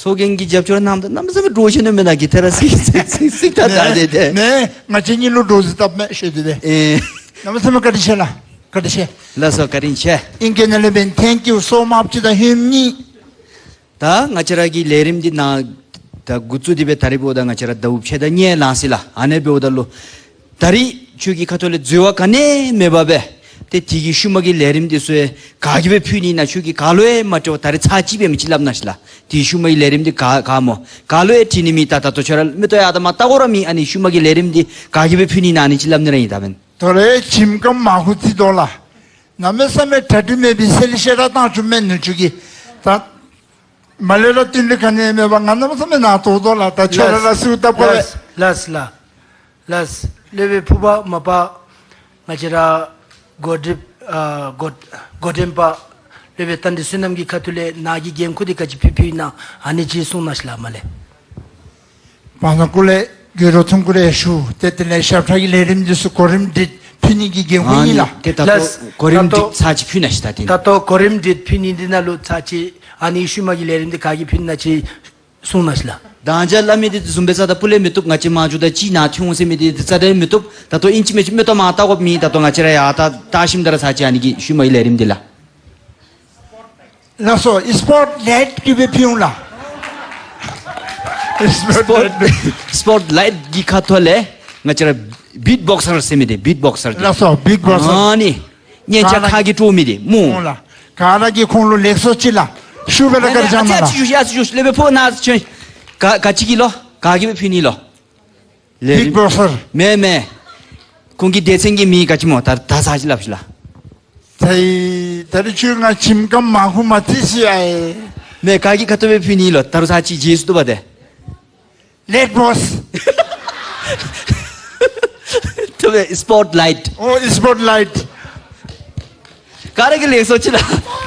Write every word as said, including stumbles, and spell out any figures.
ཚོགས་རྒྱན་གྱི་རྒྱབ་སྐྱོར་གནངམ་ད་གནམ་མེད་ས་མེད་འདྲོག་ཤེས་ནི་མེན་ན་གི་ཐེ་ར་སི་སི་སི་སི་ད་ད་དེ་དེ། ནེ་ང་བཅས་གཉིས་ལུ་འདྲོག་ཟེར་སྟབས་མེད་ཤེས་དེ་དེ། ཨེ། གནམ་མེད་ས་མེད་བཀའ་དྲིན་ཆེ་ལགས། བཀའ་དྲིན་ཆེ། ལགས་སོ་བཀའ་དྲིན་ཆེ། ཨིང་སྐད་ནང་ལས་འབདན་thank you so much ད་ཧེ་མ་ཉིད། ད་ང་བཅས་ར་གི་ལས་རིམ་འདི་ནཱ་ད་འགོ་བཙུགས་ཏེ་སྦེ་ད་རིས་འབདཝ་ད་ང་བཅས་ར་ཟླཝ་ཕྱེད་དང་གཉིས་ལང་སི་ལགས། ཨ་ནི་འབདཝ་ད་ལུ་ད་རིས་ཁྱོད་ཀྱི་ཁ་ཐུག་ལས་འཛོལ་བ་ག་ནི་མེད་པར་སྦེ་ཏེ་དེ་གི་ཤུལ་མ་གི་ལས་རིམ་འདི་ཚུ་ཡང་ག་གིས་སྦེ་ཕུལ་ནི་ན་ཁྱོད་ཀྱིས་ག་ལུ་ཡང་མ་སྤྲོ་བར་ད་རིས་ཚར་གཅིག་སྦེ་མི་ཅིག་སླབ་གནང་ཤིག་ལགས། དེ་གི་ཤུལ་མ་གི་ལས་རིམ་འདི་ག་ག་སྨོ་ག་ལུ་ཡང་དྲི་ནི་མེད། ད་ད་ལྟོ་ཁྱོད་ར་མིག་ཏོ་ཡར་ལྟ་མར་ལྟ་དགོ་ར་མེད། ཨ་ནི་ཤུལ་མ་གི་ལས་རིམ་འདི་ག་གིས་སྦེ་ཕུལ་ནི་ན་ཨ་ནི་ཅིག་སླབ་ནི་ར་ཨིན། ད་འབདན་ད་རེས་ཁྱིམ་ཀ་མར་ཁུ་རྩི་དོ་ལགས། གནམ་མེད་ས་མེད་གྲ་སྒྲིག་མེད་པའི་སེ་ལི་ཤེ་ར་བཏང་བཅུག་མེན་ནུ་ཁྱོད་ཀྱིས། ད་མ་ལས་ར་བསྟུན་ལས་ག་ནི་མེད་པར་ང་གནམ་མེད་ས་མེད་ནང་དོག་དོ་ལགས། ད་ཁྱོད་ར་ལགས་སུ་བཏབ་དགོ་པས། ལགས་ལགས་ལགས། ལགས། སློབ་དཔོན་ཕུར་པ་མ་པ་ང་བཅས་ར་འགོ་ཁྲིདཔ་ཨ་འགོ་འགོ་འདྲེན་པ་སློབ་དཔོན་རྟ་མགྲིན་བསོད་ནམས་ཀྱི་ཁ་ཐུག་ལས་ནཱ་གི་འགན་ཁུར་འདི་ག་ཅི་ཕུལ་ཕུལ་ཨིན་ན་ཨ་ནི་ཅིག་གསུང་གནང་ཤིག་ལགས་མ་ལས། བར་ན་སྐུ་ལས་དགོད་བྲོ་ཐུང་ཀུ་རེ་ཞུ། ཏེ་དེ་ལས་ཞབས་ཁྲ་གི་ལས་རིམ་འདི་ཚུ་གོ་རིམ་སྒྲིག་ཕུལ་ནི་གི་འགན་ཁུར་ཨ་ཨིན་ནི་ལགས། ཏེ་ད་ལྟོ་ལགས། གོ་རིམ་ད་ལྟོ་སྒྲིག་ཚར་གཅིག་ཕུལ་གནང་ཤིག། ད་དེ་ད་ལྟོ་གོ་རིམ་སྒྲིག་ཕུལ་ནི་འདི་ནང་ལུ་ཚར་གཅིག་ཨ་ནི་ཤུལ་མ་གི་ལས་རིམ་འདི་ག་གིས་ཕུལ་ནི་ན་ཅིག་གསུང་གནང་ཤིག་ལགས། ད་ཅི་སླབ་མི་འདི་བཟུམ་སྦེ་རྩ་དང་སྤུ་ལས་མི་བཏུབ། ང་བཅས་མ་འགྱོཝ་ད་ཅིག་ནཱ་ཐོན་འོང་ཟེར་མི་འདི་རྩ་དང་མི་བཏུབ། ད་ལྟོ་ཨིན་ཅི་མིན་ཅི་མིག་ཏོ་མར་ལྟ་དགོཔ་མེད། ད་ལྟོ་ང་བཅས་ར་ཡར་ལྟ་ལྟ་ཞིནམ་ད་ར་ཚར་གཅིག་ཨ་ནི་གི་ཤུལ་མ་གི་ལས་རིམ་འདི་ལགས། ལགས་སོ། སི་པོཊ་ལའིཊ་གིས་སྦེ་ཕུལ་འོང་ལགས། སི་པོཊ་སི་པོཊ་ལའིཊ་གི་ཁ་ཐུག་ལས་ང་བཅས་ར་བིཊ་བོག་སར་ཟེར་མི་འདི་བིཊ་བོག་སར་འདི། ལགས་སོ་བིཊ་བོག་སར། ཨ་ནི་སྙན་ཆ་ཁ་གིས་དཀྲོག་མི་འདི་སྨོ། འོང་ལགས། ག་ར་གིས་ཁོང་ལུ་ལེགས་སོ་ཅིག་ལགས། ཤུགས་སྦེ་ར་ནེ་ནེ་བཀའ་དྲིན་ཨ་ཙི་ཨ་ཙི་ཞུ་ཞུ་ཨ་ཙི་ཞུ་ཞུ། སློབ་དཔོན་ཕུར་པ་ནཱ་ཅིག་ཤོག། ག་ག་ཅི་གི་ལོ་ག་གིས་སྦེ་ཕུལ་ནི་ལོ། ལས་རིམ་བིཊ་བོག་སར། མེན་མེན། ཁོང་གི་སྡེ་ཚན་གྱི་མིང་ག་ཅི་སྨོ། ད་ད་ཚར་གཅིག་སླབ་ཤིག་ལགས། ད་ད་རིས་ཁྱོད་ང་ཁྱིམ་ཀ་མར་ཁུ་མ་རྩི་ཤིག་ཨའེ། མེན་ག་གི་ཁ་ཐུག་སྦེ་ཕུལ་ནི་ལོ། ད་རུང་ཚར་གཅིག་རྗེས་སུ་བསྡུ་བ་དེ། ལེཊ་བོག་སར། ཐུབ་པས། སི་པོཊ་ལའིཊ། ཨོ་སི་པོཊ་ལའིཊ། ག་ར་གིས་ལེགས་སོ་ཅིག་ལགས།